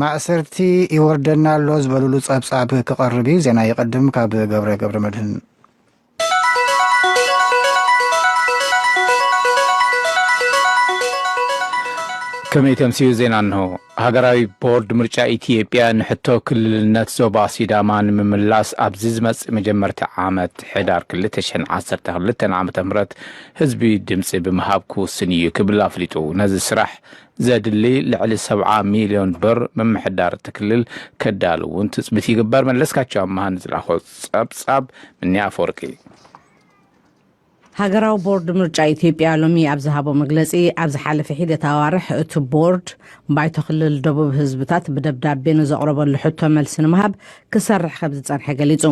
ማእሰርቲ ይወርደና ኣሎ ዝበሉሉ ጸብጻብ ክቐርብ እዩ። ዜና ይቐድም ካብ ገብረ ገብረ መድህን። ከመይ ተምስዩ ዜና እንሆ። ሃገራዊ ቦርድ ምርጫ ኢትዮጵያ ንሕቶ ክልልነት ዞባ ሲዳማ ንምምላስ ኣብዚ ዝመጽእ መጀመርታ ዓመት ሕዳር ክልተ ሽሕን ዓሰርተ ክልተን ዓመተ ምህረት ህዝቢ ድምጺ ብምሃብ ክውስን እዩ ክብል ኣፍሊጡ። ነዚ ስራሕ ዘድሊ ልዕሊ ሰብዓ ሚልዮን ብር ምምሕዳር እቲ ክልል ከዳሉ እውን ትጽቢት ይግበር። መለስካቸው ኣምሃ ንዝላኾ ጸብጻብ ምንያ ኣፈወርቂ። ሃገራዊ ቦርድ ምርጫ ኢትዮጵያ ሎሚ ኣብ ዝሃቦ መግለጺ፣ ኣብ ዝሓለፈ ሒደት ኣዋርሕ እቲ ቦርድ ባይቶ ክልል ደቡብ ህዝብታት ብደብዳቤ ንዘቕረበሉ ሕቶ መልሲ ንምሃብ ክሰርሕ ከም ዝጸንሐ ገሊጹ።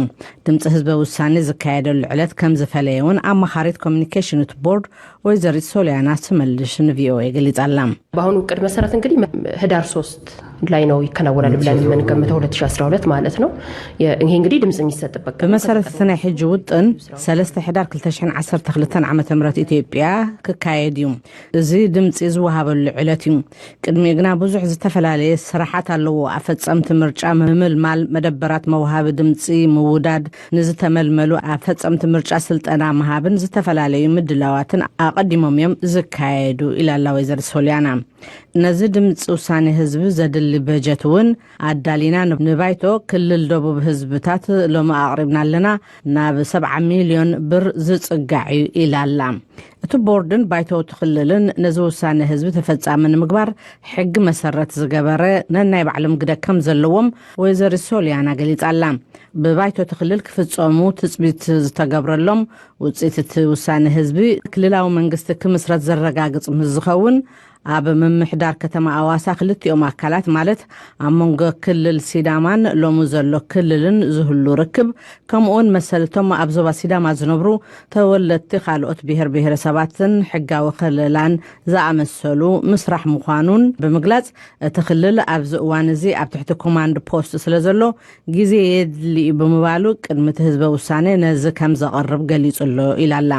ድምጺ ህዝበ ውሳኔ ዝካየደሉ ዕለት ከም ዝፈለየ እውን ኣማኻሪት ኮሚኒኬሽን እቲ ቦርድ ወይዘሪት ሶሊያና ስመልሽ ንቪኦኤ ገሊጻ ኣላ። በአሁኑ እቅድ መሰረት እንግዲህ ህዳር ሶስት ላይ ነው ይከናወናል ብለን የምንገምተው፣ ሁለት ሺ አስራ ሁለት ማለት ነው። የ-፣ ይሄ እንግዲህ ድምጽ የሚሰጥበት ቀን ነው። ብመሰረት እቲ ናይ ሕጂ ውጥን፣ ሰለስተ ሕዳር ክልተ ሽሕን ዓሰርተ ክልተን ዓመተ ምህረት ኢትዮጵያ ክካየድ እዩ። እዚ ድምጺ ዝወሃበሉ ዕለት እዩ። ቅድሚኡ ግና ብዙሕ ዝተፈላለየ ስራሓት ኣለዎ። ኣፈጸምቲ ምርጫ ምምልማል፣ መደበራት መውሃቢ ድምጺ ምውዳድ፣ ንዝተመልመሉ ኣፈጸምቲ ምርጫ ስልጠና ምሃብን ዝተፈላለዩ ምድላዋትን ኣቐዲሞም እዮም ዝካየዱ ኢላ ኣላ ወይዘሪት ሶሊያና። ነዚ ድምፂ ውሳኔ ህዝቢ ዘድሊ በጀት እውን ኣዳሊና ንባይቶ ክልል ደቡብ ህዝብታት ሎሚ ኣቕሪብና ኣለና፣ ናብ ሰብዓ ሚልዮን ብር ዝፅጋዕ እዩ ኢላ ኣላ። እቲ ቦርድን ባይቶ እቲ ክልልን ነዚ ውሳኔ ህዝቢ ተፈጻሚ ንምግባር ሕጊ መሰረት ዝገበረ ነናይ ባዕሎም ግደ ከም ዘለዎም ወይዘሪት ሶሊያና ገሊጻ ኣላ። ብባይቶ እቲ ክልል ክፍጸሙ ትጽቢት ዝተገብረሎም ውጽኢት እቲ ውሳኔ ህዝቢ ክልላዊ መንግስቲ ክምስረት ዘረጋግጽ ምስ ዝኸውን፣ ኣብ ምምሕዳር ከተማ ኣዋሳ ክልቲኦም ኣካላት ማለት ኣብ መንጎ ክልል ሲዳማን ሎሚ ዘሎ ክልልን ዝህሉ ርክብ፣ ከምኡውን መሰልቶም ኣብ ዞባ ሲዳማ ዝነብሩ ተወለድቲ ካልኦት ብሔር ብሔረሰባትን ሕጋዊ ከለላን ዝኣመሰሉ ምስራሕ ምዃኑን ብምግላጽ፣ እቲ ክልል ኣብዚ እዋን እዚ ኣብ ትሕቲ ኮማንድ ፖስት ስለ ዘሎ ግዜ የድሊ እዩ ብምባሉ፣ ቅድሚ እቲ ህዝበ ውሳኔ ነዚ ከም ዘቕርብ ገሊጹ ኣሎ ኢላ ኣላ።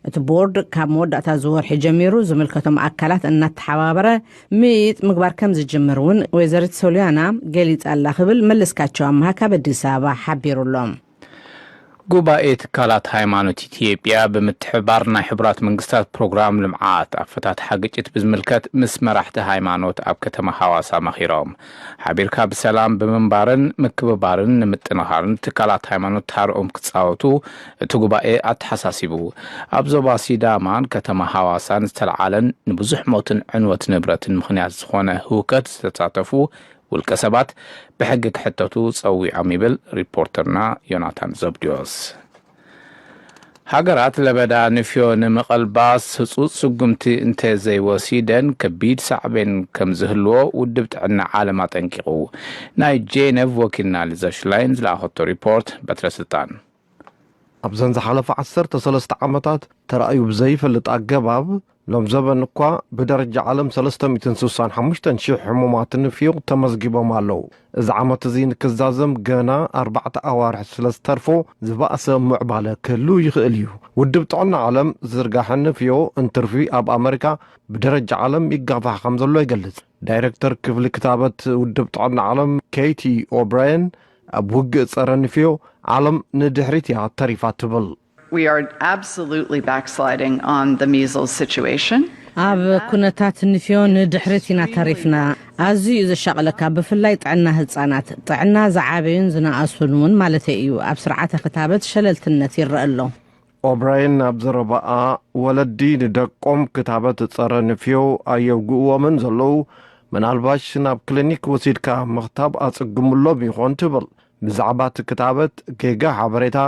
እቲ ቦርድ ካብ መወዳእታ እዚ ወርሒ ጀሚሩ ዝምልከቶም ኣካላት እናተሓባበረ ምይይጥ ምግባር ከም ዝጅምር እውን ወይዘሪት ሶሊያና ገሊጻ ኣላ ክብል መለስካቸው ኣምሃ ካብ ኣዲስ ኣበባ ሓቢሩ ኣሎ። ጉባኤ ትካላት ሃይማኖት ኢትዮጵያ ብምትሕብባር ናይ ሕቡራት መንግስታት ፕሮግራም ልምዓት ኣፈታትሓ ግጭት ብዝምልከት ምስ መራሕቲ ሃይማኖት ኣብ ከተማ ሃዋሳ መኺሮም። ሓቢርካ ብሰላም ብምንባርን ምክብባርን ንምጥንኻርን ትካላት ሃይማኖት ታርኦም ክጻወቱ እቲ ጉባኤ ኣተሓሳሲቡ። ኣብ ዞባ ሲዳማን ከተማ ሃዋሳን ዝተለዓለን ንብዙሕ ሞትን ዕንወት ንብረትን ምኽንያት ዝኾነ ህውከት ዝተሳተፉ ውልቀ ሰባት ብሕጊ ክሕተቱ ጸዊዖም ይብል ሪፖርተርና ዮናታን ዘብድዮስ። ሃገራት ለበዳ ንፍዮ ንምቕልባስ ህጹጽ ስጉምቲ እንተ ዘይወሲደን ከቢድ ሳዕቤን ከም ዝህልዎ ውድብ ጥዕና ዓለም ኣጠንቂቑ። ናይ ጄነቭ ወኪልና ሊዛ ሽላይን ዝለኣኸቶ ሪፖርት በትረ ስልጣን። ኣብዘን ዝሓለፈ ዓሰርተ ሰለስተ ዓመታት ተራእዩ ብዘይፈልጥ ኣገባብ፣ ሎም ዘበን እኳ ብደረጃ ዓለም ሰለስተ ሚእትን ስሳን ሓሙሽተን ሽሕ ሕሙማት ንፍዮ ተመዝጊቦም ኣለዉ። እዚ ዓመት እዚ ንክዛዘም ገና ኣርባዕተ ኣዋርሕ ስለ ዝተርፎ፣ ዝበኣሰ ምዕባለ ክህሉ ይኽእል እዩ። ውድብ ጥዕና ዓለም ዝርጋሐ ንፍዮ እንትርፊ ኣብ ኣመሪካ ብደረጃ ዓለም ይጋፋሕ ከም ዘሎ ይገልጽ። ዳይሬክተር ክፍሊ ክታበት ውድብ ጥዕና ዓለም ኬይቲ ኦብራየን፣ ኣብ ውግእ ጸረ ንፍዮ ዓለም ንድሕሪት እያ ተሪፋ ትብል። We are absolutely backsliding on the measles situation. ኣብ ኩነታት ንፍዮ ንድሕሪት ኢና ተሪፍና። ኣዝዩ እዩ ዘሻቕለካ፣ ብፍላይ ጥዕና ህጻናት። ጥዕና ዝዓበዩን ዝነኣሱን እውን ማለተይ እዩ። ኣብ ስርዓተ ክታበት ሸለልትነት ይረአ ኣሎ። ኦብራይን ኣብ ዘረባኣ፣ ወለዲ ንደቆም ክታበት ጸረ ንፍዮ ኣየውግእዎምን ዘለዉ፣ ምናልባሽ ናብ ክሊኒክ ወሲድካ ምኽታብ ኣጽግምሎም ይኾን ትብል። ብዛዕባ እቲ ክታበት ጌጋ ሓበሬታ፣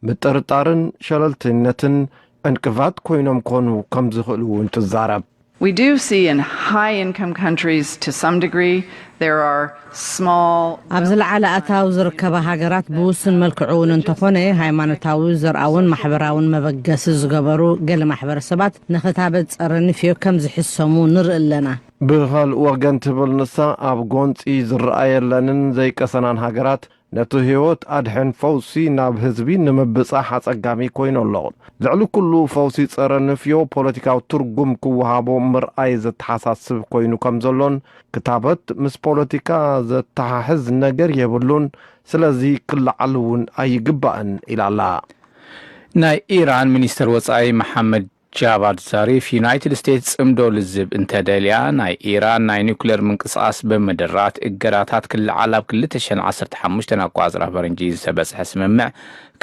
ምጥርጣርን ሸለልተይነትን ዕንቅፋት ኮይኖም ክኾኑ ከም ዝኽእሉ እውን ትዛረብ። We do see in high income countries, to some degree, there are small ኣብ ዝለዓለ ኣታዊ ዝርከባ ሃገራት ብውሱን መልክዑ እውን እንተኾነ፣ ሃይማኖታዊ፣ ዘርኣውን ማሕበራውን መበገሲ ዝገበሩ ገለ ማሕበረሰባት ንኽታበት ጸረ ንፍዮ ከም ዝሕሰሙ ንርኢ ኣለና። ብኻልእ ወገን ትብል ንሳ፣ ኣብ ጎንጺ ዝረኣየለንን ዘይቀሰናን ሃገራት ነቲ ህይወት ኣድሕን ፈውሲ ናብ ህዝቢ ንምብጻሕ ኣጸጋሚ ኮይኑ ኣሎ። ልዕሊ ኩሉ፣ ፈውሲ ጸረ ንፍዮ ፖለቲካዊ ትርጉም ክወሃቦ ምርኣይ ዘተሓሳስብ ኮይኑ ከም ዘሎን፣ ክታበት ምስ ፖለቲካ ዘተሓሕዝ ነገር የብሉን፣ ስለዚ ክለዓል እውን ኣይግባእን ኢላ ኣላ። ናይ ኢራን ሚኒስተር ወጻኢ መሓመድ ጃቫድ ዛሪፍ፣ ዩናይትድ ስቴትስ ጽምዶ ልዝብ እንተደልያ፣ ናይ ኢራን ናይ ኒውክሌር ምንቅስቓስ ብምድራት እገዳታት ክለዓል ኣብ ክልተ ሽሕን ዓሰርተ ሓሙሽተን ኣቋጽራ ፈረንጂ ዝተበጽሐ ስምምዕ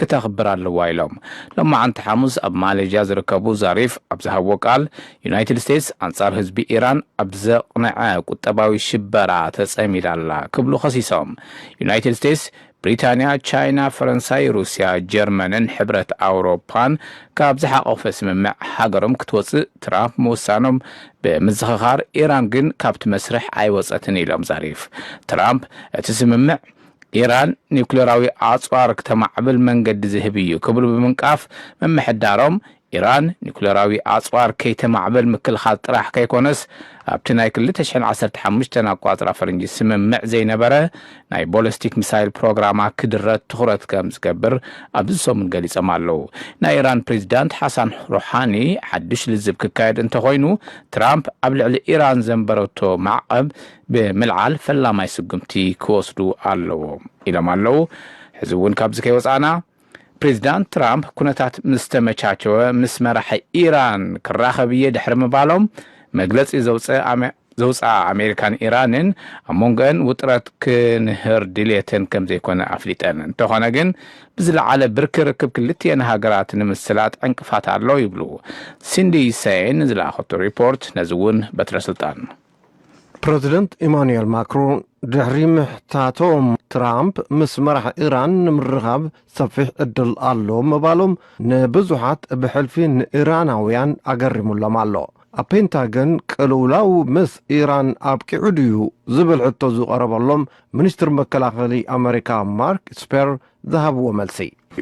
ክተኽብር ኣለዋ ኢሎም። ሎማዓንቲ ሓሙስ ኣብ ማሌዥያ ዝርከቡ ዛሪፍ ኣብ ዝሃብዎ ቃል፣ ዩናይትድ ስቴትስ ኣንጻር ህዝቢ ኢራን ኣብ ዘቕንዐ ቁጠባዊ ሽበራ ተጸሚዳ ኣላ ክብሉ ከሲሶም። ዩናይትድ ስቴትስ፣ ብሪታንያ፣ ቻይና፣ ፈረንሳይ፣ ሩስያ፣ ጀርመንን ሕብረት ኣውሮፓን ካብ ዝሓቆፈ ስምምዕ ሃገሮም ክትወጽእ ትራምፕ ምውሳኖም ብምዝኽኻር፣ ኢራን ግን ካብቲ መስርሕ ኣይወጸትን ኢሎም ዛሪፍ። ትራምፕ እቲ ስምምዕ ኢራን ኒውክሌራዊ ኣጽዋር ክተማዕብል መንገዲ ዝህብ እዩ ክብሉ ብምንቃፍ፣ ምምሕዳሮም ኢራን ኒኩለራዊ ኣጽዋር ከይተማዕብል ምክልኻል ጥራሕ ከይኮነስ፣ ኣብቲ ናይ ክልተ ሽሕን ዓሰርተ ሓሙሽተን ኣቋጽራ ፈረንጂ ስምምዕ ዘይነበረ ናይ ቦለስቲክ ሚሳይል ፕሮግራማ ክድረት ትኹረት ከም ዝገብር ኣብዚ ሰሙን ገሊጾም ኣለዉ። ናይ ኢራን ፕሬዚዳንት ሓሳን ሩሓኒ ሓድሽ ልዝብ ክካየድ እንተኾይኑ፣ ትራምፕ ኣብ ልዕሊ ኢራን ዘንበረቶ ማዕቐብ ብምልዓል ፈላማይ ስጉምቲ ክወስዱ ኣለዎም ኢሎም ኣለዉ። ሕዚ እውን ካብዚ ከይወጻእና፣ ፕሬዚዳንት ትራምፕ ኩነታት ምስ ተመቻቸወ ምስ መራሒ ኢራን ክራኸብ እየ ድሕሪ ምባሎም፣ መግለጺ ዘውፀ ኣመ-፣ ዘውፅኣ ኣሜሪካን ኢራንን ኣብ መንጎአን ውጥረት ክንህር ድልየተን ከም ዘይኮነ ኣፍሊጠን። እንተኾነ ግን፣ ብዝለዓለ ብርኪ ርክብ ክልቲኤን ሃገራት ንምስላጥ ዕንቅፋት ኣሎ ይብሉ። ሲንዲ ሰይን ዝለኣኸቶ ሪፖርት ነዚ እውን በትረ ስልጣን። ፕረዚደንት ኢማኑኤል ማክሮን ድሕሪ ምሕታቶም፣ ትራምፕ ምስ መራሒ ኢራን ንምርኻብ ሰፊሕ ዕድል ኣሎ ምባሎም ንብዙሓት ብሕልፊ ንኢራናውያን ኣገሪሙሎም ኣሎ። ኣብ ፔንታገን ቅልውላው ምስ ኢራን ኣብቂዑ ድዩ ዝብል ሕቶ ዝቐረበሎም፣ ሚኒስትር መከላኸሊ ኣመሪካ ማርክ ስፐር ዝሃብዎ መልሲ።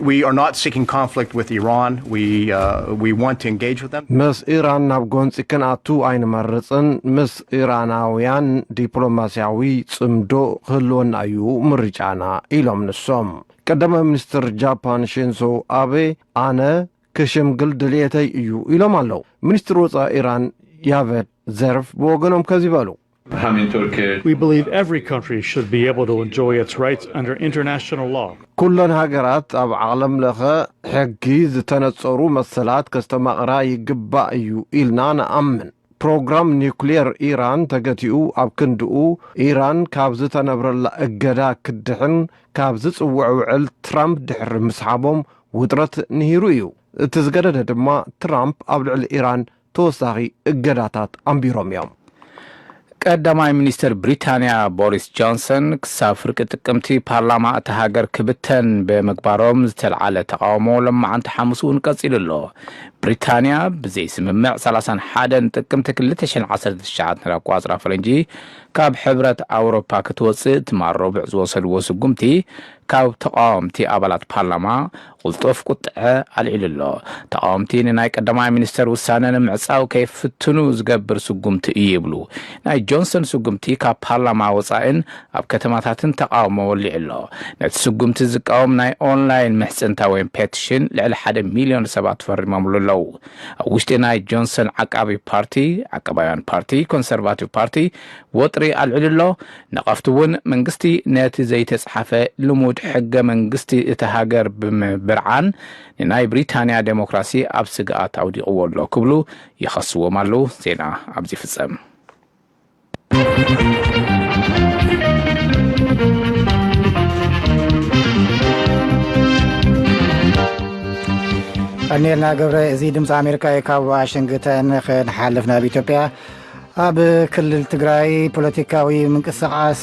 We are not seeking conflict with Iran. We, uh, we want to engage with them. ምስ ኢራን ናብ ጎንፂ ክንኣቱ ኣይንመርፅን። ምስ ኢራናውያን ዲፕሎማስያዊ ፅምዶ ክህልወና እዩ ምርጫና ኢሎም ንሶም። ቀዳማይ ሚኒስትር ጃፓን ሺንዞ ኣቤ፣ ኣነ ክሽምግል ድልየተይ እዩ ኢሎም ኣለዉ። ሚኒስትር ወፃኢ ኢራን ያቨድ ዘርፍ ብወገኖም ከዚ በሉ። We believe every country should be able to enjoy its rights under international law. ኩለን ሃገራት ኣብ ዓለም ለኸ ሕጊ ዝተነጸሩ መሰላት ከስተማቕራ ይግባእ እዩ ኢልና ንኣምን። ፕሮግራም ኒውክሌር ኢራን ተገቲኡ ኣብ ክንድኡ፣ ኢራን ካብ ዝተነብረላ እገዳ ክትድሕን ካብ ዝጽውዕ ውዕል ትራምፕ ድሕሪ ምስሓቦም ውጥረት ንሂሩ እዩ። እቲ ዝገደደ ድማ ትራምፕ ኣብ ልዕሊ ኢራን ተወሳኺ እገዳታት ኣንቢሮም እዮም። ቀዳማይ ሚኒስትር ብሪታንያ ቦሪስ ጆንሰን ክሳብ ፍርቂ ጥቅምቲ ፓርላማ እታ ሃገር ክብተን ብምግባሮም ዝተልዓለ ተቃውሞ ሎማዓንቲ ሓሙስ እውን ቀጺሉ ኣሎ። ብሪታንያ ብዘይ ስምምዕ ሰላሳን ሓደን ጥቅምቲ ክልተ ሽሕን ዓሰርተ ትሽዓተን ኣቋጽራ ፈረንጂ ካብ ሕብረት ኣውሮፓ ክትወጽእ ትማል ረቡዕ ዝወሰድዎ ስጉምቲ ካብ ተቃወምቲ ኣባላት ፓርላማ ቁልጡፍ ቁጥዐ ኣልዒሉ ኣሎ። ተቃወምቲ ንናይ ቀዳማይ ሚኒስተር ውሳነ ንምዕጻው ከይፍትኑ ዝገብር ስጉምቲ እዩ ይብሉ። ናይ ጆንሰን ስጉምቲ ካብ ፓርላማ ወጻኢን ኣብ ከተማታትን ተቃውሞ ወሊዑ ኣሎ። ነቲ ስጉምቲ ዝቃወም ናይ ኦንላይን ምሕጽንታ ወይ ፔቲሽን ልዕሊ ሓደ ሚልዮን ሰባት ፈሪሞምሉ ኣለዉ። ኣብ ውሽጢ ናይ ጆንሰን ዓቃቢ ፓርቲ፣ ዓቃባውያን ፓርቲ፣ ኮንሰርቫቲቭ ፓርቲ፣ ወጥሪ ኣልዒሉ ኣሎ። ነቐፍቲ እውን መንግስቲ ነቲ ዘይተጻሓፈ ልሙድ ሕገ መንግስቲ እታ ሃገር ብምብርዓን ንናይ ብሪታንያ ዴሞክራሲ ኣብ ስግኣት ኣውዲቕዎ ኣሎ ክብሉ ይኸስዎም ኣለዉ። ዜና ኣብዚ ይፍጸም። ቀኒልና ገብረ፣ እዚ ድምፂ ኣሜሪካ እዩ። ካብ ዋሽንግተን ክንሓልፍ ናብ ኢትዮጵያ። ኣብ ክልል ትግራይ ፖለቲካዊ ምንቅስቃስ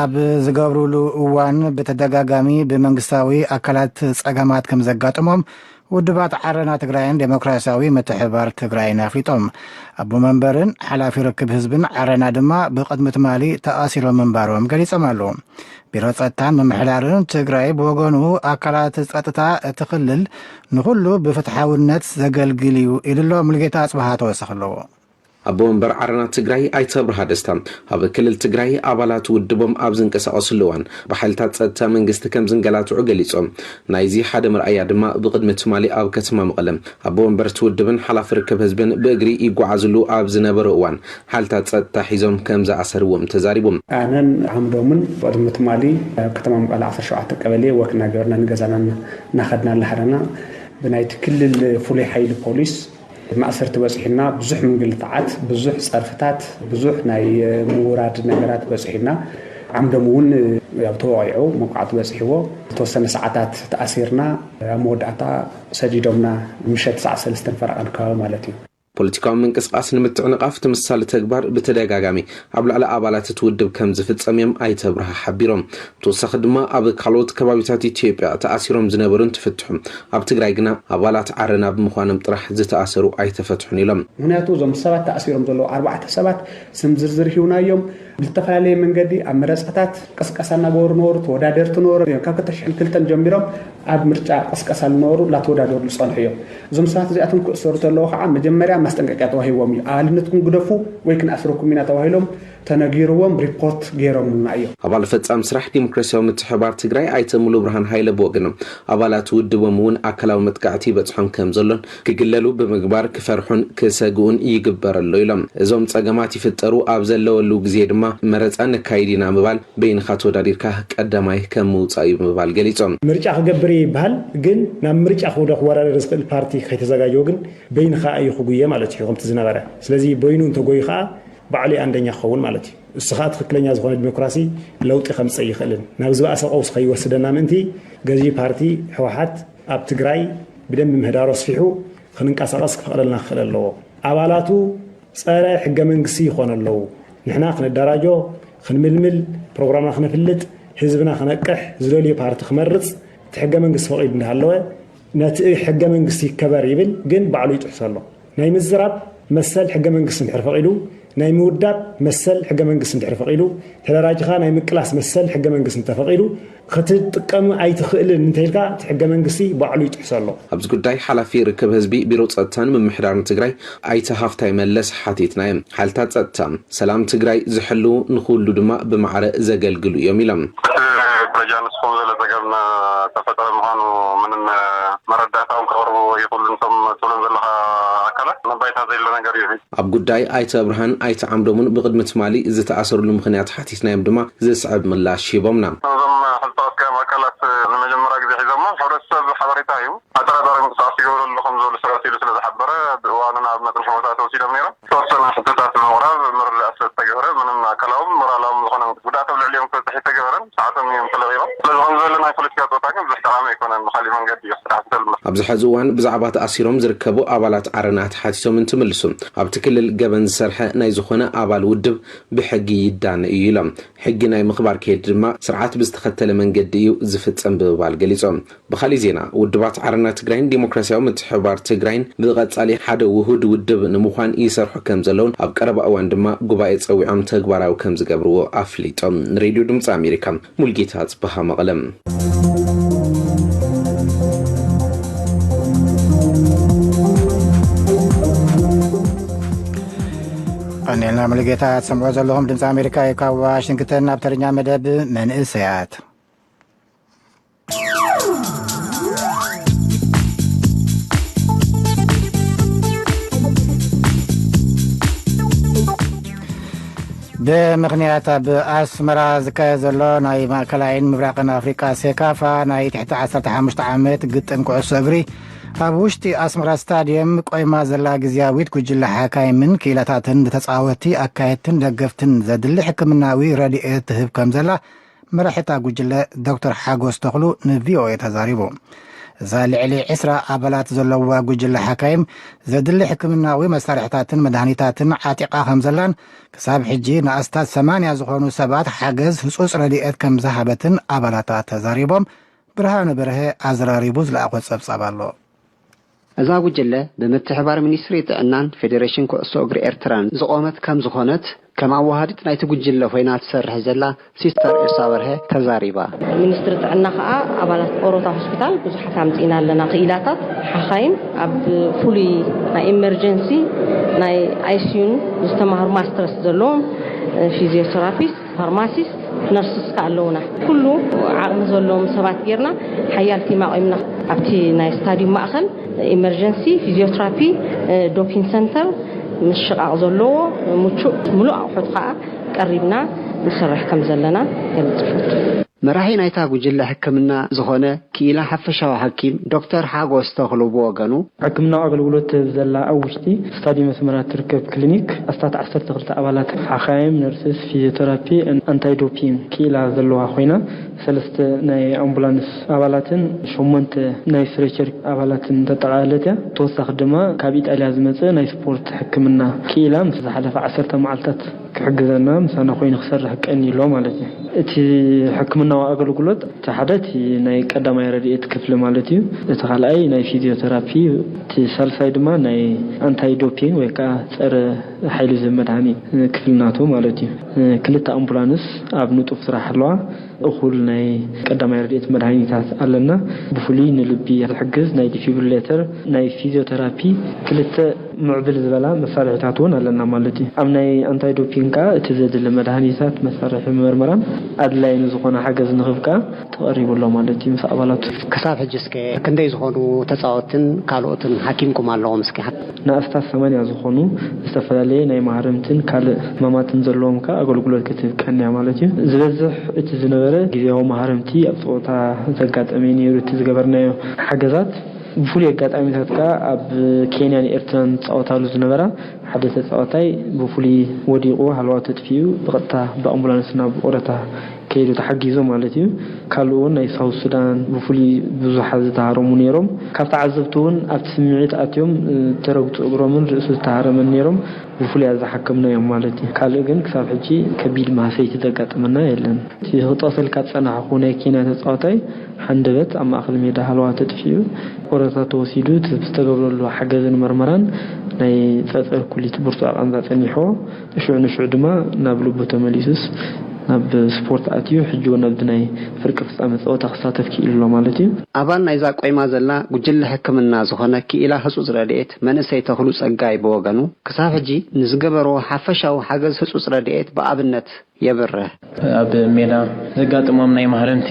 ኣብ ዝገብሩሉ እዋን ብተደጋጋሚ ብመንግስታዊ ኣካላት ጸገማት ከም ዘጋጥሞም ውድባት ዓረና ትግራይን ዴሞክራሲያዊ ምትሕብባር ትግራይን ኣፍሊጦም። ኣቦ መንበርን ሓላፊ ርክብ ህዝብን ዓረና ድማ ብቕድሚ ትማሊ ተኣሲሮም ምንባሮም ገሊጾም ኣለዉ። ቢሮ ጸጥታን ምምሕዳርን ትግራይ ብወገኑ፣ ኣካላት ጸጥታ እቲ ክልል ንኹሉ ብፍትሓውነት ዘገልግል እዩ ኢሉ ኣሎ። ሙሉጌታ ኣጽብሃ ተወሰኽ ኣለዎ። ኣቦ ወንበር ዓረና ትግራይ ኣይተ ኣብርሃ ደስታ፣ ኣብ ክልል ትግራይ ኣባላት ውድቦም ኣብ ዝንቀሳቐስሉ እዋን ብሓይልታት ጸጥታ መንግስቲ ከም ዝንገላትዑ ገሊጾም። ናይዚ ሓደ መርኣያ ድማ ብቕድሚ ትማሊ ኣብ ከተማ መቐለ ኣቦ ወንበር እቲ ውድብን ሓላፊ ርክብ ህዝብን ብእግሪ ይጓዓዝሉ ኣብ ዝነበሩ እዋን ሓይልታት ጸጥታ ሒዞም ከም ዝኣሰርዎም ተዛሪቦም። ኣነን ዓምዶምን ቅድሚ ትማሊ ኣብ ከተማ መቐለ ዓሰርተ ሸውዓተ ቀበሌ ወክ እናገበርና ንገዛና እናኸድና እናሃለና ብናይቲ ክልል ፍሉይ ሓይሊ ፖሊስ ማእሰርቲ በፂሑና፣ ብዙሕ ምንግልታዓት፣ ብዙሕ ፀርፍታት፣ ብዙሕ ናይ ምውራድ ነገራት በፂሑና። ዓምዶም እውን ያው ተወቒዑ፣ መውቃዕቲ በፂሕዎ፣ ዝተወሰነ ሰዓታት ተኣሲርና፣ ኣብ መወዳእታ ሰዲዶምና፣ ምሸት ሰዓት ሰለስተን ፈረቓን ከባቢ ማለት እዩ። ፖለቲካዊ ምንቅስቃስ ንምትዕንቓፍ ተመሳሳሊ ተግባር ብተደጋጋሚ ኣብ ልዕሊ ኣባላት እቲ ውድብ ከም ዝፍጸም እዮም ኣይተ ኣብርሃ ሓቢሮም። ብተወሳኺ ድማ ኣብ ካልኦት ከባቢታት ኢትዮጵያ ተኣሲሮም ዝነበሩ እንትፍትሑ፣ ኣብ ትግራይ ግና ኣባላት ዓረና ብምዃኖም ጥራሕ ዝተኣሰሩ ኣይተፈትሑን ኢሎም። ምኽንያቱ እዞም ሰባት ተኣሲሮም ዘለዉ ኣርባዕተ ሰባት ስም ዝርዝር ሂውናዮም። ብዝተፈላለየ መንገዲ ኣብ መረፃታት ቅስቀሳ እናገበሩ ነበሩ፣ ተወዳደርቲ ነበሩ። ካብ ክልተ ሽሕን ክልተን ጀሚሮም ኣብ ምርጫ ቅስቀሳ ዝነበሩ እናተወዳደሩ ዝፀንሑ እዮም። እዞም ሰባት እዚኣቶም ክእሰሩ ተለዉ ከዓ መጀመርያ ማስጠንቀቂያ ተዋሂቦም እዩ። ኣባልነትኩም ግደፉ ወይ ክንኣስረኩም ኢና ተባሂሎም ተነጊርዎም ሪፖርት ገይሮምልና እዮም። ኣባል ፈጻሚ ስራሕ ዲሞክራሲያዊ ምትሕብባር ትግራይ ኣይተ ሙሉ ብርሃን ሃይለ ብወገኖም፣ ኣባላት ውድቦም እውን ኣካላዊ መጥቃዕቲ ይበፅሖም ከም ዘሎን ክግለሉ ብምግባር ክፈርሑን ክሰግኡን ይግበር ኣሎ ኢሎም። እዞም ፀገማት ይፍጠሩ ኣብ ዘለወሉ ግዜ ድማ መረፃ ነካይድ ኢና ምባል በይንኻ ተወዳዲርካ ቀዳማይ ከም ምውፃእ እዩ ብምባል ገሊፆም። ምርጫ ክገብር እየ ይበሃል፣ ግን ናብ ምርጫ ክውደ ክወዳደር ዝኽእል ፓርቲ ከይተዘጋጀወ ግን በይንኻ እዩ ክጉየ ማለት እዩ ከምቲ ዝነበረ። ስለዚ በይኑ እንተጎዩ ከዓ ባዕሉ እዩ ኣንደኛ ክኸውን ማለት እዩ። እሱ ከዓ ትኽክለኛ ዝኾነ ዲሞክራሲ ለውጢ ከምፅእ ይኽእልን ናብ ዝበኣሰ ቀውስ ከይወስደና ምእንቲ ገዢ ፓርቲ ህወሓት ኣብ ትግራይ ብደንቢ ምህዳሩ ኣስፊሑ ክንንቀሳቐስ ክፈቕደልና ክኽእል ኣለዎ። ኣባላቱ ጸረ ሕገ መንግስቲ ይኾኑ ኣለዉ። ንሕና ክነደራጆ፣ ክንምልምል፣ ፕሮግራምና ክነፍልጥ፣ ህዝብና ክነቅሕ፣ ዝደልዮ ፓርቲ ክመርጽ እቲ ሕገ መንግስቲ ፈቒዱ እንዳሃለወ ነቲ ሕገ መንግስቲ ይከበር ይብል፣ ግን ባዕሉ ይጥሕሶ ኣሎ። ናይ ምዝራብ መሰል ሕገ መንግስቲ እንድሕር ፈቒዱ፣ ናይ ምውዳብ መሰል ሕገ መንግስቲ እንድሕር ፈቒዱ፣ ተደራጅኻ ናይ ምቅላስ መሰል ሕገ መንግስቲ እንተፈቒዱ፣ ክትጥቀም ኣይትኽእልን እንተኢልካ እቲ ሕገ መንግስቲ ባዕሉ ይጥሕሶ ኣሎ። ኣብዚ ጉዳይ ሓላፊ ርክብ ህዝቢ ቢሮ ጸጥታን ምምሕዳርን ትግራይ ኣይተ ሃፍታይ መለስ ሓቲትናዮም። ሓይልታት ጸጥታ ሰላም ትግራይ ዝሕልዉ ንኹሉ ድማ ብማዕረ ዘገልግሉ እዮም ኢሎም። እቲ ደረጃ ንስኹም ዘሎ ጸገም ተፈጠረ ምዃኑ ምንም መረዳእታኦም ከቕርቡ ይኽእሉ። ንሶም ትብሎም ዘለኻ ኣካላት መባይታ ዘይሎ ነገር እዩ። ኣብ ጉዳይ ኣይተ ኣብርሃን ኣይተ ዓምዶምን ብቕድሚ ትማሊ ዝተኣሰሩሉ ምኽንያት ሓቲትናዮም ድማ ዝስዕብ ምላሽ ሂቦምና። እዞም ሕልፋት ከም ኣካላት ንመጀመርያ ግዜ ሒዞሞ ሕብረተሰብ ሓበሬታ እዩ። ኣጠራጣሪ ምንቅስቃስ ይገብሩ ኣለኹም ዝብሉ ሰባት ኢሉ ስለ ዝሓበረ ብእዋኑ ናብ መፅንሒ ቦታ ተወሲዶም ነይሮም። ዝተወሰነ ሕቶታት ብምቕራብ ምርዳእ ስለ ዝተገብረ ምንም ኣካላዎም ሞራላዎም ዝኾነ ጉድኣት ኣብ ልዕሊኦም ክበፅሕ የተገበረን ሰዓቶም እዮም ተለቂቖም። ስለዚ ከም ዝበለ ናይ ፖለቲካ ፆታ ግን ብዙሕ ጠቓሚ ኣይኮነን። ብካሊእ መንገዲ እዩ ክስራሕ ዝኽእል። ኣብዚ ሕዚ እዋን ብዛዕባ ተኣሲሮም ዝርከቡ ኣባላት ዓረና ተሓቲቶም እንትምልሱ ኣብቲ ክልል ገበን ዝሰርሐ ናይ ዝኾነ ኣባል ውድብ ብሕጊ ይዳነ እዩ ኢሎም። ሕጊ ናይ ምኽባር ከይዲ ድማ ስርዓት ብዝተኸተለ መንገዲ እዩ ዝፍጸም ብምባል ገሊጾም። ብኻሊእ ዜና ውድባት ዓረና ትግራይን ዲሞክራሲያዊ ምትሕብባር ትግራይን ብቐጻሊ ሓደ ውሁድ ውድብ ንምዃን ይሰርሑ ከም ዘለውን ኣብ ቀረባ እዋን ድማ ጉባኤ ጸዊዖም ተግባራዊ ከም ዝገብርዎ ኣፍሊጦም። ንሬድዮ ድምፂ ኣሜሪካ ሙልጌታ ጽበሃ መቐለም። ቀኒልና ሙሉጌታ ትሰምዑ ዘለኹም ድምፂ ኣሜሪካ እዩ ካብ ዋሽንግተን። ኣብ ተረኛ መደብ መንእሰያት። ብምኽንያት ኣብ ኣስመራ ዝካየድ ዘሎ ናይ ማእከላይን ምብራቕን ኣፍሪቃ ሴካፋ ናይ ትሕቲ ዓሰርተ ሓሙሽተ ዓመት ግጥም ኩዕሶ እግሪ ኣብ ውሽጢ ኣስመራ ስታድየም ቆይማ ዘላ ግዝያዊት ጉጅለ ሓካይምን ክኢላታትን ንተጻወትቲ ኣካየድትን ደገፍትን ዘድሊ ሕክምናዊ ረድኤት ትህብ ከም ዘላ መራሒ እታ ጉጅለ ዶክተር ሓጎስ ተኽሉ ንቪኦኤ ተዛሪቡ። እዛ ልዕሊ ዕስራ ኣባላት ዘለዋ ጉጅለ ሓካይም ዘድሊ ሕክምናዊ መሳርሕታትን መድሃኒታትን ዓጢቓ ከም ዘላን ክሳብ ሕጂ ንኣስታት ሰማንያ ዝኾኑ ሰባት ሓገዝ ህጹጽ ረድኤት ከም ዝሃበትን ኣባላታ ተዛሪቦም። ብርሃነ በርሀ ኣዘራሪቡ ዝለኣኾ ጸብጻብ ኣሎ። እዛ ጉጅለ ብምትሕባር ሚኒስትሪ ጥዕናን ፌዴሬሽን ኩዕሶ እግሪ ኤርትራን ዝቖመት ከም ዝኾነት ከም ኣዋሃዲት ናይቲ ጉጅለ ኮይና ትሰርሕ ዘላ ሲስተር ኤልሳ በርሀ ተዛሪባ። ሚኒስትሪ ጥዕና ከኣ ኣባላት ኦሮታ ሆስፒታል ብዙሓት ኣምጺእና ኣለና። ክኢላታት ሓኻይም ኣብ ፍሉይ ናይ ኢመርጀንሲ ናይ ኣይሲዩን ዝተማህሩ ማስተርስ ዘለዎም ፊዚዮቴራፒስት፣ ፋርማሲስት፣ ነርስስ ከኣ ኣለውና። ኩሉ ዓቕሚ ዘለዎም ሰባት ጌርና ሓያል ቲም ኣቑምና ኣብቲ ናይ ስታዲዩም ማእኸል ኢመርጀንሲ ፊዚዮቴራፒ ዶፒን ሰንተር ምሽቓቕ ዘለዎ ምቹእ ምሉእ ኣቑሑት ከኣ ቀሪብና ንሰርሕ ከም ዘለና ገልጽ። መራሒ ናይታ ጉጅለ ሕክምና ዝኾነ ክኢላ ሓፈሻዊ ሓኪም ዶክተር ሓጎስ ተኽሉ ብወገኑ፣ ሕክምናዊ ኣገልግሎት ትህብ ዘላ ኣብ ውሽጢ ስታዲየም ኣስመራ ትርከብ ክሊኒክ ኣስታት ዓሰርተ ክልተ ኣባላት ሓኻይም፣ ነርስስ፣ ፊዚዮቴራፒ፣ ኣንታይዶፒን ክኢላ ዘለዋ ኮይና፣ ሰለስተ ናይ ኣምቡላንስ ኣባላትን ሸሞንተ ናይ ስትሬቸር ኣባላትን ተጠቓለለት እያ። ተወሳኺ ድማ ካብ ኢጣልያ ዝመጸ ናይ ስፖርት ሕክምና ክኢላ ምስ ዝሓለፈ ዓሰርተ መዓልታት ክሕግዘና ምሳና ኮይኑ ክሰርሕ ቀኒ ኣሎ ማለት እዩ። እቲ ሕክምናዊ ኣገልግሎት እቲ ሓደ እቲ ናይ ቀዳማይ ረድኤት ክፍሊ ማለት እዩ። እቲ ካልኣይ ናይ ፊዚዮቴራፒ፣ እቲ ሳልሳይ ድማ ናይ ኣንታይ ዶፒንግ ወይ ከዓ ጸረ ሓይሊ ዝህብ መድሃኒት ክፍሊ ናቱ ማለት እዩ። ክልተ ኣምቡላንስ ኣብ ንጡፍ ስራሕ ኣለዋ። እኹል ናይ ቀዳማይ ረድኤት መድሃኒታት ኣለና። ብፍሉይ ንልቢ ዝሕግዝ ናይ ዲፊብሪሌተር፣ ናይ ፊዚዮቴራፒ፣ ክልተ ምዕብል ዝበላ መሳርሒታት እውን ኣለና ማለት እዩ። ኣብ ናይ ኣንታይ ዶፒንግ ከዓ እቲ ዘድሊ መድሃኒታት፣ መሳርሒ መርመራን ኣድላዪ ንዝኾነ ሓገዝ ንኽብ ከዓ ተቐሪቡ ኣሎ ማለት እዩ ምስ ኣባላቱ። ክሳብ ሕጂ እስከ ክንደይ ዝኾኑ ተጻወትን ካልኦትን ሓኪምኩም ኣለዎም እስኪ? ንኣስታት ሰማንያ ዝኾኑ ዝተፈላለየ ናይ ማህረምትን ካልእ ሕማማትን ዘለዎም ከኣ ኣገልግሎት ክትህብ ቀንያ ማለት እዩ። ዝበዝሕ እቲ ዝነበረ ግዜያዊ ማህረምቲ ኣብ ጸወታ ዘጋጠመ እዩ ነይሩ። እቲ ዝገበርናዮ ሓገዛት ብፍሉይ ኣጋጣሚታት ከኣ ኣብ ኬንያን ኤርትራን ዝጻወታሉ ዝነበራ ሓደ ተጻዋታይ ብፍሉይ ወዲቑ ሃለዋ ተጥፊኡ ብቐጥታ ብኣምቡላንስ ናብ ኦረታ ከይዱ ተሓጊዙ ማለት እዩ። ካልእ እውን ናይ ሳውት ሱዳን ብፍሉይ ብዙሓት ዝተሃረሙ ነይሮም። ካብ ተዓዘብቲ እውን ኣብቲ ስምዒት ኣትዮም፣ እ፣ ተረግጹ እግሮምን ርእሱ ዝተሃረመን ነይሮም። ብፍሉይ ኣዝሓከምናዮም ማለት እዩ። ካልእ ግን ክሳብ ሕጂ ከቢድ ማህሰይቲ ዘጋጠመና የለን። እቲ ክጠቕሰልካ ዝጸናሕኩ ናይ ኬንያ ተጻዋታይ ሃንደበት ኣብ ማእከል ሜዳ ሃለዋ ተጥፊኡ፣ ኦረታ ተወሲዱ፣ እቲ ዝተገብረሉ ሓገዝን መርመራን ናይ ጸጸር ኩሊት ብርቱዕ ቃንዛ ጸኒሕዎ። ሽዑ ንሽዑ ድማ ናብ ልቡ ተመሊሱስ ናብ ስፖርት ኣትዩ፣ ሕጂ እውን ኣብዚ ናይ ፍርቂ ፍጻመ ጸወታ ክሳተፍ ክኢሉ ኣሎ ማለት እዩ። ኣባል ናይዛ ቆይማ ዘላ ጉጅለ ሕክምና ዝኾነ ክኢላ ህጹጽ ረድኤት መንእሰይ ተኽሉ ጸጋይ ብወገኑ፣ ክሳብ ሕጂ ንዝገበርዎ ሓፈሻዊ ሓገዝ ህጹጽ ረድኤት ብኣብነት የብርህ። ኣብ ሜዳ ዘጋጥሞም ናይ ማህረምቲ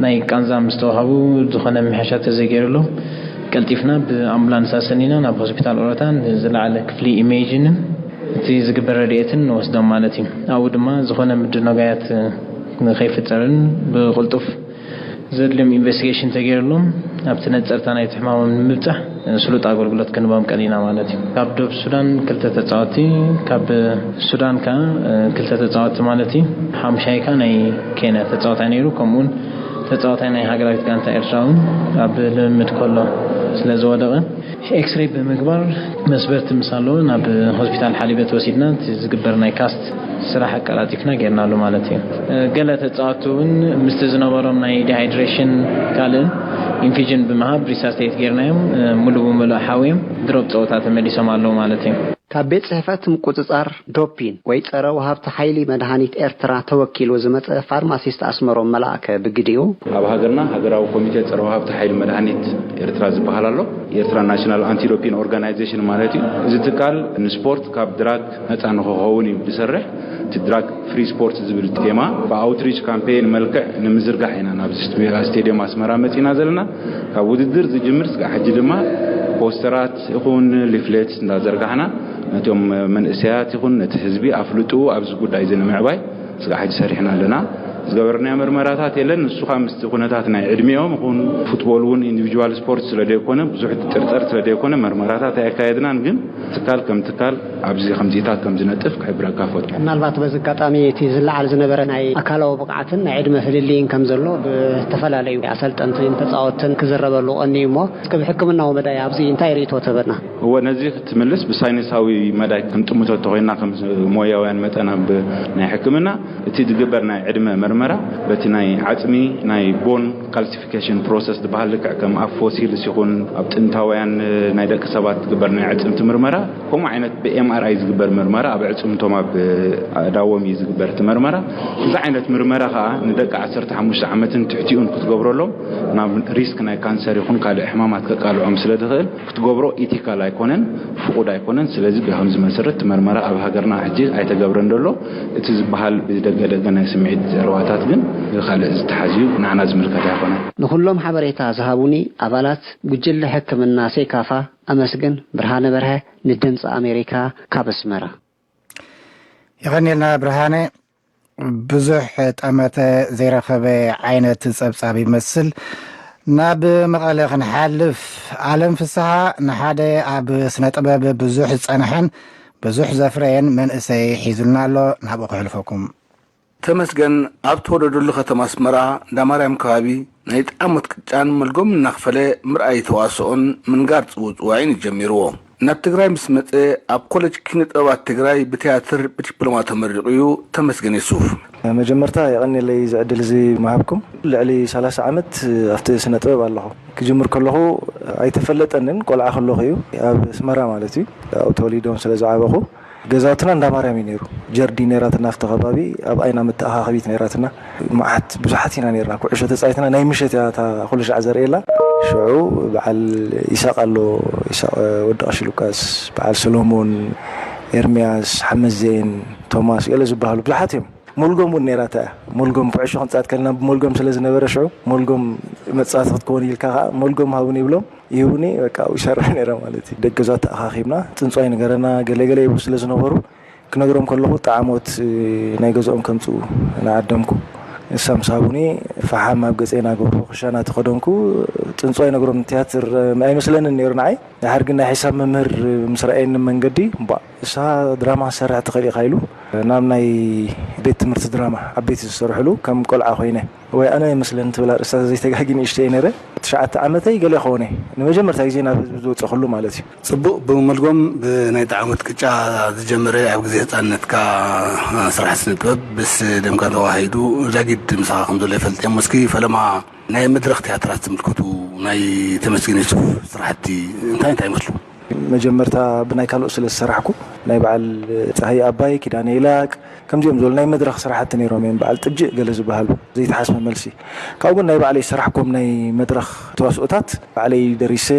ናይ ቃንዛ ምስ ተዋሃቡ፣ ዝኾነ ምሕሻ ተዘይገይሩሎም፣ ቀልጢፍና ብኣምቡላንስ ኣሰኒና ናብ ሆስፒታል ኦረታን ዝለዓለ ክፍሊ ኢሜጅንን እቲ ዝግበር ረድኤትን ንወስዶም ማለት እዩ። ኣብኡ ድማ ዝኾነ ምድንጋያት ንኸይፍጠርን ብቕልጡፍ ዘድልዮም ኢንቨስቲጌሽን ተገይሩሎም ኣብቲ ነጸርታ ናይቲ ሕማሞም ንምብጻሕ ስሉጥ ኣገልግሎት ክንቦም ቀኒና ማለት እዩ። ካብ ደቡብ ሱዳን ክልተ ተጻወትቲ፣ ካብ ሱዳን ከኣ ክልተ ተጻወትቲ ማለት እዩ። ሓሙሻይ ከኣ ናይ ኬንያ ተጻዋታይ ነይሩ። ከምኡውን ተጻዋታይ ናይ ሃገራዊት ጋንታ ኤርትራ እውን ኣብ ልምምድ ከሎ ስለ ዝወደቐ፣ ኤክስሬይ ብምግባር መስበርቲ ምስ ኣለዎ ናብ ሆስፒታል ሓሊበት ወሲድና፣ እቲ ዝግበር ናይ ካስት ስራሕ ኣቀላጢፍና ጌርናሉ ማለት እዩ። ገለ ተጻወትቲ እውን ምስቲ ዝነበሮም ናይ ዲሃይድሬሽን ካልእን ኢንፊዥን ብምሃብ ሪሳስቴት ጌርናዮም፣ ሙሉ ብሙሉ ሓውዮም ድሮብ ጸወታ ተመሊሶም ኣለዉ ማለት እዩ። ካብ ቤት ጽሕፈት ምቁጽጻር ዶፒን ወይ ጸረ ወሃብቲ ሓይሊ መድሃኒት ኤርትራ ተወኪሉ ዝመጸ ፋርማሲስት ኣስመሮም መላእከ ብግዲኡ፣ ኣብ ሃገርና ሃገራዊ ኮሚቴ ጸረ ወሃብቲ ሓይሊ መድሃኒት ኤርትራ ዝበሃል ኣሎ። ኤርትራ ናሽናል ኣንቲ ዶፒን ኦርጋናይዜሽን ማለት እዩ። እዚ ትካል ንስፖርት ካብ ድራግ ነጻ ንኽኸውን እዩ ዝሰርሕ። እቲ ድራግ ፍሪ ስፖርት ዝብል ቴማ ብኣውትሪች ካምፔን መልክዕ ንምዝርጋሕ ኢና ናብ ስቴዲየም ኣስመራ መጺና ዘለና። ካብ ውድድር ዝጅምር ስጋዕ ሕጂ ድማ ፖስተራት ይኹን ሊፍሌት እንዳዘርጋሕና ነቶም መንእሰያት ይኹን ነቲ ህዝቢ ኣፍልጡ ኣብዚ ጉዳይ እዚ ንምዕባይ ስጋዕ ሕጂ ሰሪሕና ኣለና። ዝገበርናዮ መርመራታት የለን። ንሱ ከዓ ምስቲ ኩነታት ናይ ዕድሚኦም ይኹን ፉትቦል እውን ኢንዲቪጁዋል ስፖርት ስለ ዘይኮነ ብዙሕ ጥርጠር ስለ ዘይኮነ መርመራታት ኣየካየድናን። ግን ትካል ከም ትካል ኣብዚ ከምዚታት ከም ዝነጥፍ ክሕብረካ ፈትኩ። ምናልባት በዚ ኣጋጣሚ እቲ ዝለዓል ዝነበረ ናይ ኣካላዊ ብቕዓትን ናይ ዕድመ ፍልልይን ከም ዘሎ ብተፈላለዩ ኣሰልጠንትን ተጻወትን ክዝረበሉ ቀንዩ እሞ እስከ ብሕክምናዊ መዳይ ኣብዚ እንታይ ርእይቶ ትህበና? እወ፣ ነዚ ክትምልስ ብሳይንሳዊ መዳይ ክንጥምቶ እንተኾይንና ከም ሞያውያን መጠን ኣብ ናይ ሕክምና እቲ ዝግበር ናይ ዕድመ መርመራ በቲ ናይ ዓጽሚ ናይ ቦን ካልሲፊኬሽን ፕሮሰስ ዝበሃል ልክዕ ከም ኣብ ፎሲልስ ይኹን ኣብ ጥንታውያን ናይ ደቂ ሰባት ዝግበር ናይ ኣዕጽምቲ ምርመራ ከምኡ ዓይነት ብኤምኣርኣይ ዝግበር ምርመራ ኣብ ዕፅምቶም ኣብ ኣእዳዎም እዩ ዝግበር እቲ መርመራ። እዚ ዓይነት ምርመራ ከዓ ንደቂ ዓሰርተ ሓሙሽተ ዓመትን ትሕቲኡን ክትገብረሎም ናብ ሪስክ ናይ ካንሰር ይኹን ካልእ ሕማማት ከቃልዖም ስለ ዝኽእል ክትገብሮ ኢቲካል ኣይኮነን፣ ፍቑድ ኣይኮነን። ስለዚ ብከምዚ መሰረት እቲ መርመራ ኣብ ሃገርና ሕጂ ኣይተገብረን ዘሎ። እቲ ዝበሃል ብደገ ደገ ናይ ስምዒት ዘረባታት ግን ካልእ ዝተሓዝዩ ንዓና ዝምልከት ኣይኮነን። ንኹሎም ሓበሬታ ዝሃቡኒ ኣባላት ጉጅለ ሕክምና ሴካፋ ኣመስግን። ብርሃነ በርሀ ንድምፂ ኣሜሪካ ካብ ኣስመራ። የቐንየልና ብርሃነ። ብዙሕ ጠመተ ዘይረኸበ ዓይነት ጸብጻብ ይመስል። ናብ መቐለ ክንሓልፍ፣ ኣለም ፍስሓ ንሓደ ኣብ ስነ ጥበብ ብዙሕ ዝጸንሐን ብዙሕ ዘፍረየን መንእሰይ ሒዙልና ኣሎ። ናብኡ ከሕልፈኩም። ተመስገን ኣብ ተወለደሉ ከተማ ኣስመራ እንዳማርያም ከባቢ ናይ ጣሞት ቅጫን መልጎም እናኽፈለ ምርኣይ ተዋስኦን ምንጋር ጽውጽዋይን እዩ ጀሚርዎ። ናብ ትግራይ ምስ መጸ ኣብ ኮለጅ ኪነ ጥበባት ትግራይ ብትያትር ብዲፕሎማ ተመሪቑ እዩ። ተመስገን የሱፍ። መጀመርታ የቐንየለይ እዚ ዕድል እዚ ምሃብኩም። ልዕሊ ሰላሳ ዓመት ኣብቲ ስነ ጥበብ ኣለኹ። ክጅምር ከለኹ ኣይተፈለጠንን፣ ቆልዓ ከለኹ እዩ፣ ኣብ ኣስመራ ማለት እዩ። ኣብኡ ተወሊዶም ስለ ዝዓበኹ ገዛውትና እንዳ ማርያም እዩ ነይሩ። ጀርዲ ነይራትና ኣብቲ ከባቢ፣ ኣብ ኣይና መተኣኻኸቢት ነይራትና። መዓት ብዙሓት ኢና ነይርና፣ ኩዕሾ ተፃይትና። ናይ ምሸት እያ እታ ኩሉ ሻዕ ዘርእየላ። ሽዑ በዓል ይሳቅ ኣሎ፣ ይሳቅ ወዲ ቀሺ ሉቃስ፣ በዓል ሰሎሞን፣ ኤርምያስ፣ ሓመዜን፣ ቶማስ ገለ ዝበሃሉ ብዙሓት እዮም። ሞልጎም እውን ነይራታ እያ። ሞልጎም ኩዕሾ ክንፃወት ከለና ብሞልጎም ስለ ዝነበረ ሽዑ ሞልጎም መፃወቲ ክትከውን ኢልካ ከዓ ሞልጎም ሃቡኒ ይብሎም። ይህቡኒ፣ በቃ ኣብኡ ይሰርሕ ነይረ ማለት እዩ። ደቂ ገዛ ተኣኻኺብና፣ ጽንጹ ኣይንገረና፣ ገለ ገለ ይብሉ ስለ ዝነበሩ፣ ክነግሮም ከለኹ ጣዕሞት ናይ ገዝኦም ከምጽኡ እናዓደምኩ፣ ንሳ ምስ ሃቡኒ፣ ፈሓም ኣብ ገጸይ እናገበርኩ ክሻ እናተኸደንኩ፣ ጽንጹ ኣይነግሮም። ቲያትር ኣይመስለንን ነይሩ ንዓይ። ድሓር ግን ናይ ሒሳብ መምህር ምስ ረኣየኒ መንገዲ፣ እምቧእ፣ ንስኻ ድራማ ክትሰርሕ ትኽእል ኢኻ ኢሉ፣ ናብ ናይ ቤት ትምህርቲ ድራማ ዓበይቲ ዝሰርሕሉ ከም ቆልዓ ኮይነ፣ ወይ ኣነ ይመስለኒ ትብል ኣርእስታ ዘይተጋጊ ንእሽተይ ነይረ። ትሽዓተ ዓመተይ ገለ ይኸውን እየ ንመጀመርታ ግዜ ናብ ህዝቢ ዝወፀኹሉ ማለት እዩ። ፅቡቕ፣ ብመልጎም ብናይ ጣዕሞት ቅጫ ዝጀመረ ኣብ ግዜ ህፃንነትካ ስራሕ ስነ ጥበብ ምስ ደምካ ተዋሂዱ ዛጊድ ምሳኻ ከም ዘሎ ይፈልጥ እየ። እሞ እስኪ ፈለማ ናይ መድረኽ ቲያትራት ዝምልከቱ ናይ ተመስገን የሱፍ ስራሕቲ እንታይ እንታይ ይመስሉ? መጀመርታ ብናይ ካልኦት ስለ ዝሰራሕኩ፣ ናይ በዓል ፀሃየ ኣባይ፣ ኪዳነ ይላቅ፣ ከምዚኦም ዝበሉ ናይ መድረኽ ስራሕቲ ነይሮም እዮም። በዓል ጥጅእ ገለ ዝበሃሉ ዘይተሓስበ መልሲ። ካብኡ ግን ናይ ባዕለይ ዝሰራሕኩም ናይ መድረኽ ተዋስኦታት ባዕለይ ደሪሰ፣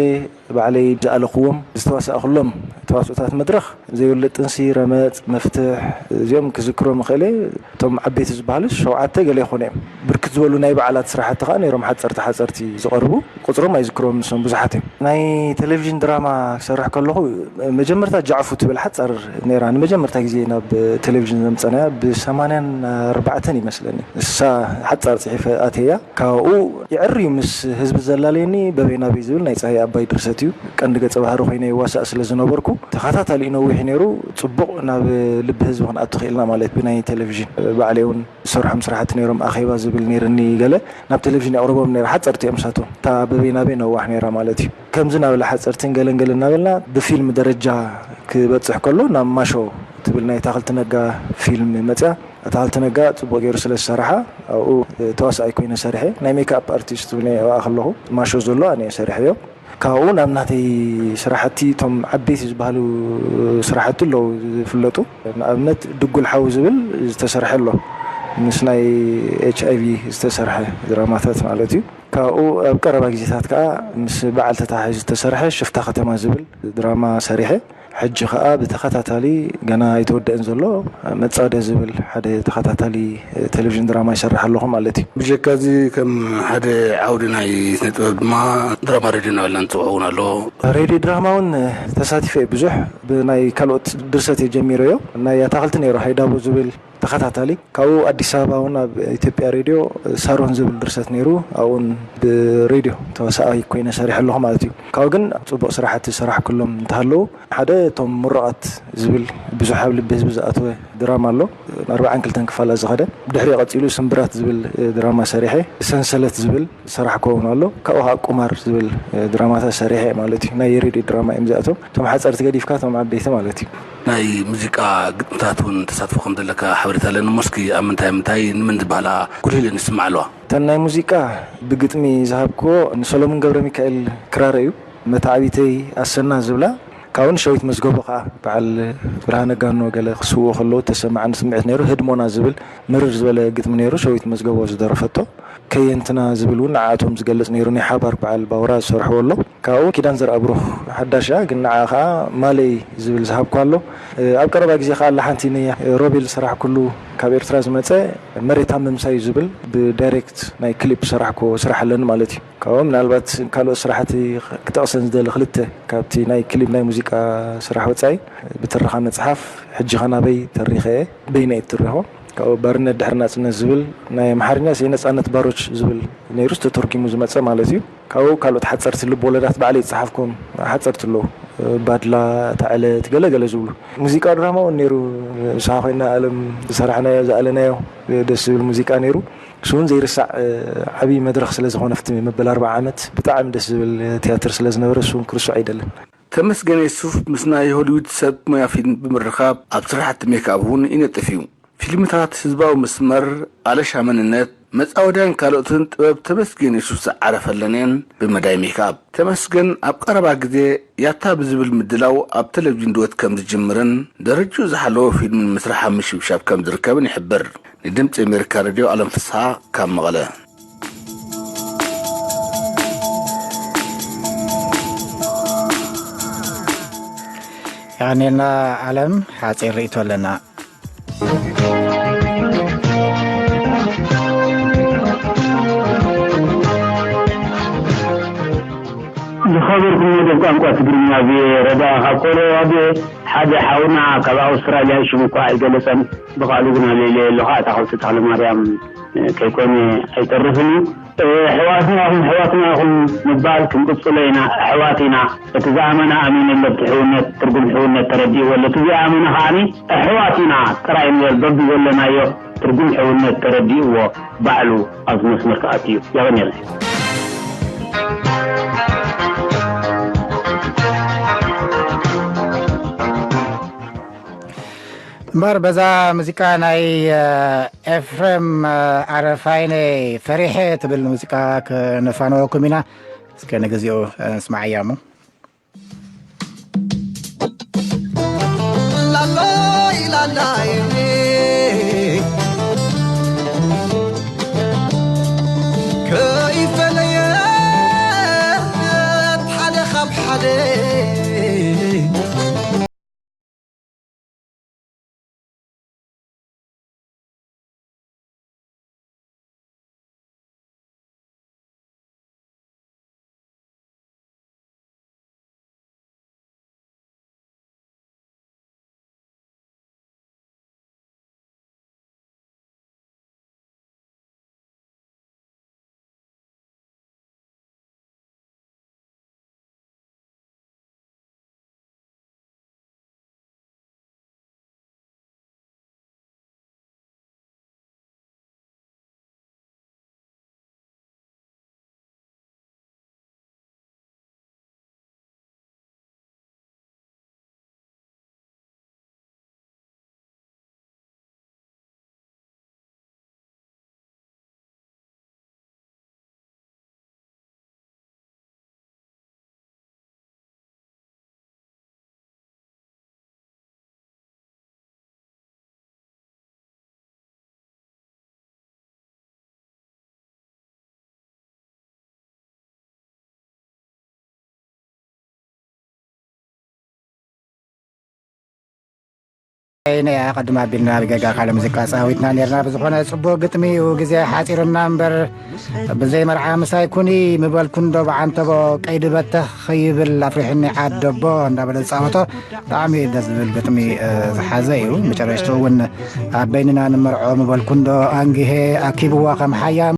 ባዕለይ ዝኣለኽዎም ዝተዋሳእኩሎም ተዋስኦታት መድረኽ ዘይወለድ ጥንሲ፣ ረመፅ፣ መፍትሕ፣ እዚኦም ክዝክሮም እኽእል እየ። እቶም ዓበይቲ ዝበሃሉ ሸውዓተ ገለ ይኾኑ እዮም። ብርክት ዝበሉ ናይ በዓላት ስራሕቲ ከዓ ነይሮም፣ ሓፀርቲ ሓፀርቲ ዝቐርቡ፣ ቁፅሮም ኣይዝክሮም፣ ንሶም ብዙሓት እዮም። ናይ ቴሌቪዥን ድራማ ክሰርሕ ከለኹ መጀመርታ ጃዕፉ ትብል ሓፃር ነይራ፣ ንመጀመርታ ግዜ ናብ ቴሌቪዥን ዘምፀናያ ብሰማንያን ኣርባዕተን ይመስለኒ። ንሳ ሓፃር ፅሒፈ ኣትየያ። ካብኡ የዕርዩ ምስ ህዝቢ ዘላለየኒ በበይ ናበይ ዝብል ናይ ፀሃየ ኣባይ ድርሰት እዩ። ቀንዲ ገፀ ባህሪ ኮይነ ይዋሳእ ስለ ዝነበርኩ ተኸታታሊ ነዊሕ ነይሩ። ፅቡቕ ናብ ልቢ ህዝቢ ክንኣቱ ክኢልና ማለት ብናይ ቴሌቪዥን። ባዕለይ እውን ዝሰርሖም ስራሕቲ ነይሮም። ኣኼባ ዝብል ነይርኒ፣ ገለ ናብ ቴሌቪዥን የቕርቦም ነይረ። ሓፀርቲ እዮም ሳቶም። እታ በበይ ናበይ ነዋሕ ነይራ ማለት እዩ። ከምዚ እናበለ ሓፀርትን ገለን ገለ እናበልና ብፊልም ደረጃ ክበፅሕ ከሎ ናብ ማሾ ትብል ናይ ኣታኽልቲ ነጋ ፊልም መፅያ። ኣታኽልቲ ነጋ ፅቡቕ ገይሩ ስለ ዝሰራሓ ኣብኡ ተዋሳኣይ ኮይነ ሰሪሐ። ናይ ሜክኣፕ ኣርቲስት እውን እየ ኣብኣ ከለኹ። ማሾ ዘሎ ኣነ እየ ሰሪሐዮ። ካብኡ ናብ ናተይ ስራሕቲ፣ እቶም ዓበይቲ ዝበሃሉ ስራሕቲ ኣለዉ ዝፍለጡ። ንኣብነት ድጉል ሓው ዝብል ዝተሰርሐ ኣሎ፣ ምስ ናይ ኤች ኣይ ቪ ዝተሰርሐ ድራማታት ማለት እዩ። ካብኡ ኣብ ቀረባ ግዜታት ከዓ ምስ በዓል ተታሓሒዙ ዝተሰርሐ ሽፍታ ከተማ ዝብል ድራማ ሰሪሐ። ሕጂ ከዓ ብተኸታታሊ፣ ገና ኣይተወደአን ዘሎ፣ መፃወደ ዝብል ሓደ ተኸታታሊ ቴሌቪዥን ድራማ ይሰርሕ ኣለኹ ማለት እዩ። ብጀካ እዚ ከም ሓደ ዓውዲ ናይ ስነ ጥበብ ድማ ድራማ ሬድዮ እናበልና ንፅውዖ እውን ኣሎ። ሬድዮ ድራማ እውን ተሳቲፈ እየ ብዙሕ። ብናይ ካልኦት ድርሰት እየ ጀሚረዮ። ናይ ኣታኽልቲ ነይሩ፣ ሃይዳቦ ዝብል ተኸታታሊ። ካብኡ ኣዲስ ኣበባ እውን ኣብ ኢትዮጵያ ሬድዮ ሳሮን ዝብል ድርሰት ነይሩ። ኣብኡን ብሬድዮ ተዋሳኣይ ኮይነ ሰሪሐ ኣለኹ ማለት እዩ። ካብኡ ግን ፅቡቕ ስራሕቲ ዝሰራሕኩሎም እንተሃለዉ፣ ሓደ እቶም ምሩቓት ዝብል ብዙሕ ኣብ ልቢ ህዝቢ ዝኣተወ ድራማ ኣሎ። ኣርብዓን ክልተን ክፋላት ዝኸደ። ብድሕሪኡ ቀፂሉ ስምብራት ዝብል ድራማ ሰሪሐ። ሰንሰለት ዝብል ዝሰራሕኩዎ እውን ኣሎ። ካብኡ ከዓ ቁማር ዝብል ድራማታት ሰሪሐ ማለት እዩ። ናይ ሬድዮ ድራማ እዮም እዚኣቶም። እቶም ሓፀርቲ ገዲፍካ እቶም ዓበይቲ ማለት እዩ። ናይ ሙዚቃ ግጥምታት እውን ተሳትፎ ከም ዘለካ ሓበሬታ ኣለኒ። እሞ እስኪ ኣብ ምንታይ ምንታይ ንመን ዝበሃላ ጉልህ ኢለን ይስምዓ ኣለዋ? እተን ናይ ሙዚቃ ብግጥሚ ዝሃብክዎ ንሰሎሙን ገብረ ሚካኤል ክራረ እዩ። መታዕቢተይ ኣሰና ዝብላ ካብኡ ንሸዊት መዝገቦ ከዓ በዓል ብርሃነ ጋኖ ገለ ክስውኡ ከለዉ ተሰማዓኒ ስምዒት ነይሩ። ህድሞና ዝብል ምርር ዝበለ ግጥሚ ነይሩ። ሸዊት መዝገቦ ዝደረፈቶ ከየንትና ዝብል እውን ንዓኣቶም ዝገልጽ ነይሩ። ናይ ሓባር በዓል ባውራ ዝሰርሕዎ ኣሎ። ካብኡ ኪዳን ዘርኣብሩኽ ሓዳሽ እያ፣ ግን ንዓ ከዓ ማለይ ዝብል ዝሃብኳ ኣሎ። ኣብ ቀረባ ግዜ ከዓ ኣላ ሓንቲ ንሮቤል ዝሰራሕ ኩሉ ካብ ኤርትራ ዝመፀ መሬታ ምምሳይ ዝብል ብዳይሬክት ናይ ክሊፕ ዝሰራሕኮ ስራሕ ኣለኒ ማለት እዩ። ካብኡ ምናልባት ካልኦት ስራሕቲ ክጠቕሰን ዝደሊ ክልተ ካብቲ ናይ ክሊፕ ናይ ሙዚቃ ስራሕ ወፃኢ ብትረኻ መፅሓፍ ሕጂ ኸ ናበይ ተሪኸ እየ፣ በይነ እየ ትርኾ። ካብኡ ባርነት ድሕሪ ናፅነት ዝብል ናይ ኣምሓርኛ ሲ ነፃነት ባሮች ዝብል ነይሩ ዝተተርጊሙ ዝመፀ ማለት እዩ። ካብኡ ካልኦት ሓፀርቲ ልብ ወለዳት ባዕለይ ዝፀሓፍኩም ሓፀርቲ ኣለዉ። ባድላ፣ እታ ዕለት፣ ገለ ገለ ዝብሉ። ሙዚቃ ድራማ እውን ነይሩ። ንስኻ ኮይና ኣለም ዝሰራሕናዮ፣ ዝኣለናዮ ደስ ዝብል ሙዚቃ ነይሩ። እሱ እውን ዘይርሳዕ ዓብዪ መድረኽ ስለ ዝኾነ፣ ኣብቲ መበል ኣርብዓ ዓመት ብጣዕሚ ደስ ዝብል ትያትር ስለ ዝነበረ፣ እሱ እውን ክርስዖ ኣይደልን። ተመስገን የሱፍ ምስ ናይ ሆሊውድ ሰብ ሞያ ፊልም ብምርኻብ ኣብ ስራሕቲ ሜክኣፕ እውን ይነጥፍ እዩ። ፊልምታት ህዝባዊ መስመር፣ ኣለሻ መንነት፣ መጻወድያን ካልኦትን ጥበብ ተመስገን የሱፍ ዝዓረፈለን እየን። ብመዳይ ሜክኣፕ ተመስገን ኣብ ቀረባ ግዜ ያታ ብዝብል ምድላው ኣብ ቴሌቪዥን ድወት ከም ዝጅምርን ደረጅኡ ዝሓለወ ፊልም ንምስራሕ ኣብ ምሽብሻብ ከም ዝርከብን ይሕብር። ንድምፂ ኣሜሪካ ሬድዮ ኣለም ፍስሓ ካብ መቐለ። የቐንየልና ኣለም፣ ሓፂር ርእይቶ ኣለና። ዝኸበርኩም መደብ ቋንቋ ትግርኛ ቪኦኤ ረዳ ካብ ኮሎራዶ ሓደ ሓውና ካብ ኣውስትራልያ ሽሙ እኳ ኣይገለጸን፣ ብቓሉ ግን ኣልዒለዮ ኣለኹ። ኣታ ከብቲ ተኽለማርያም ከይኮነ ኣይተርፍን እዩ። ኣሕዋትና ኢኹም፣ ኣሕዋትና ኢኹም ምባል ክንቅጽሎ ኢና። ኣሕዋት ኢና። እቲ ዝኣመነ ኣሚኑ ኣሎ፣ ኣብቲ ሕውነት፣ ትርጉም ሕውነት ተረዲእዎ ኣሎ። እቲ ዘይኣመነ ከኣኒ ኣሕዋት ኢና ጥራይ ንበል። በብዘለናዮ ትርጉም ሕውነት ተረዲእዎ፣ ባዕሉ ኣብዚ መስመር ክኣቱ እዩ። የቐንየለይ። እምበር በዛ ሙዚቃ ናይ፣ እ፣ ኤፍሬም፣ እ፣ ኣረፋይነ ፈሪሐ ትብል ሙዚቃ ከነፋንወኩም ኢና። እስከ ንግዚኡ፣ እ፣ ንስማዓያ እሞ። ላላይ ላላይ ከይፈለየት ሓደ ካብ ሓደ። ናይ ኣቐድም ኣቢልና ብጌጋ ካልእ ሙዚቃ ጻዊትና ኔርና። ብዝኾነ ጽቡቕ ግጥሚ እዩ፣ ግዜ ሓጺሩና እምበር፣ ብዘይ መርዓ ምሳይ ኩኒ ምበልኩ እንዶ ብዓንተቦ፣ ቀይዲ በተኽ ይብል ኣፍሪሕኒ ዓደቦ እንዳበለ ዝጻወቶ ብጣዕሚ ደስ ዝብል ግጥሚ፣ እ፣ ዝሓዘ እዩ። መጨረሽትኡ እውን ኣብ በይንና ንመርዖ ምበልኩ እንዶ ኣንግሄ ኣኪብዋ ከም ሓያም